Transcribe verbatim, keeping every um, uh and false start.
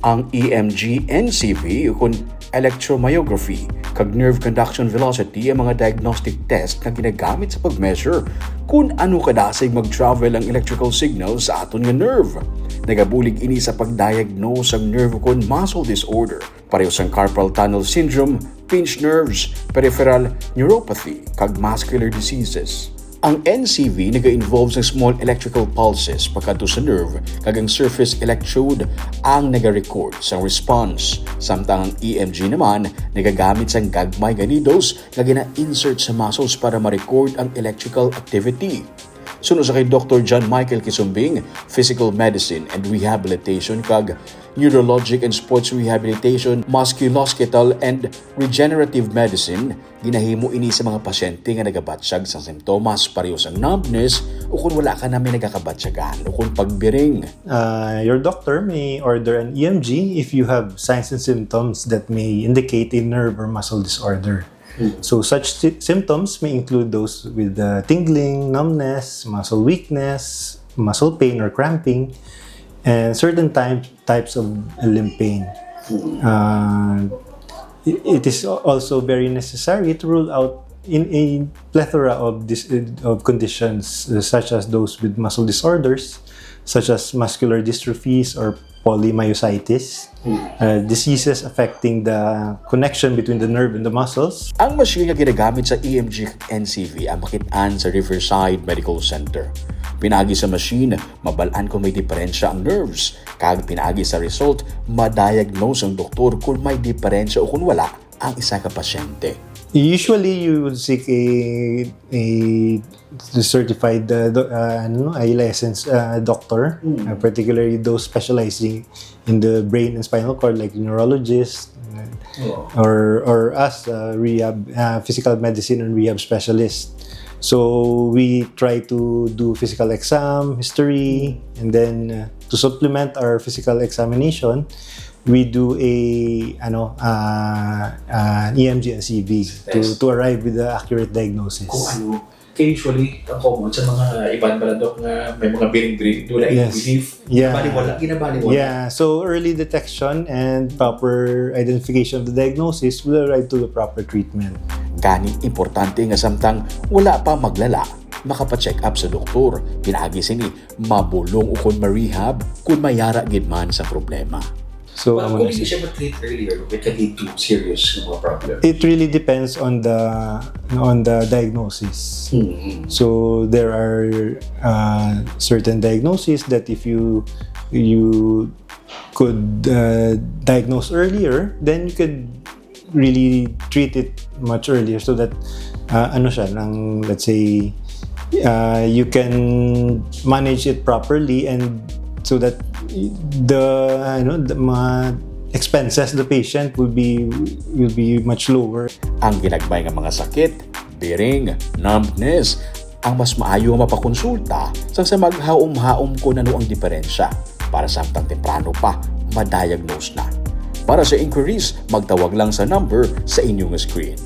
Ang E M G N C V, ukon electromyography, kag nerve conduction velocity ang mga diagnostic test nga ginagamit sa pag-measure kung ano kadasig mag-travel ang electrical signal sa aton nga nerve. Nagabulig ini sa pag-diagnose sang nerve ukon muscle disorder, pareho sang carpal tunnel syndrome, pinched nerves, peripheral neuropathy, kag muscular diseases. Ang N C V naga-involve sa small electrical pulses pagkadto sa nerve, kag ang surface electrode ang naga-record sang response, samtang ang E M G naman nagagamit sang gagmay nga needles nga gina-insert sa muscles para ma-record ang electrical activity. Suno sa kay Doktor John Michael Kisumbing, physical medicine and rehabilitation kag neurologic and sports rehabilitation, musculoskeletal and regenerative medicine, ginahimo ini sa mga pasyente nga nagabatyag sang simptomas pareho sang numbness o kon wala ka na may nagakabatyagan o kon pagbiring. Uh, your doctor may order an E M G if you have signs and symptoms that may indicate a nerve or muscle disorder. So, such sy- symptoms may include those with uh, tingling, numbness, muscle weakness, muscle pain or cramping, and certain type, types of limb pain. Uh, i- it is also very necessary to rule out in a plethora of dis- of conditions, uh, such as those with muscle disorders, such as muscular dystrophies or polymyositis, uh, diseases affecting the connection between the nerve and the muscles. Ang machine nga ginagamit sa E M G kag N C V ang makit-an sa Riverside Medical Center. Pinaagi sa machine, mabal-an kung may diferensya ang nerves, kag pinaagi sa result, ma-diagnose ang doktor kung may diferensya o kung wala ang isa ka pasyente. Usually, you would seek a a certified uh, do, uh, ano, a licensed uh, doctor, uh, particularly those specializing in the brain and spinal cord, like neurologist, uh, or or us, uh, rehab, uh, physical medicine and rehab specialist. So we try to do physical exam, history, and then uh, to supplement our physical examination, we do a ano uh, uh, E M G and C V to, Test. to arrive with the accurate diagnosis. Kung ano, kay usually, ang common sa mga iban pala, Dok, nga may mga biring-biring, wala Yes. Belief, Yeah. Baliwala, ginabaliwala. Yeah, so early detection and proper identification of the diagnosis will arrive to the proper treatment. Gani, importante nga samtang wala pa maglala, makapa-check up sa doktor. Pinaagi sini, mabulong ukon ma-rehab kung may ara gid man sa problema. So, But amo kung na hindi siya. Siya ma-treat earlier, it can lead to serious nga mga problem. It really depends on the on the diagnosis. Mhm. So there are uh, certain diagnoses that if you you could uh, diagnose earlier, then you could really treat it much earlier so that uh, ano siya, nang, let's say, uh, you can manage it properly and so that the ano the mga expenses of the patient will be will be much lower. Ang ginagmay nga mga sakit, biring, numbness, ang mas maayo nga mapakonsulta sang sa maghaom-haom kon ano ang diferensya para samtang temprano pa ma-diagnose na. Para sa inquiries, magtawag lang sa number sa inyong screen.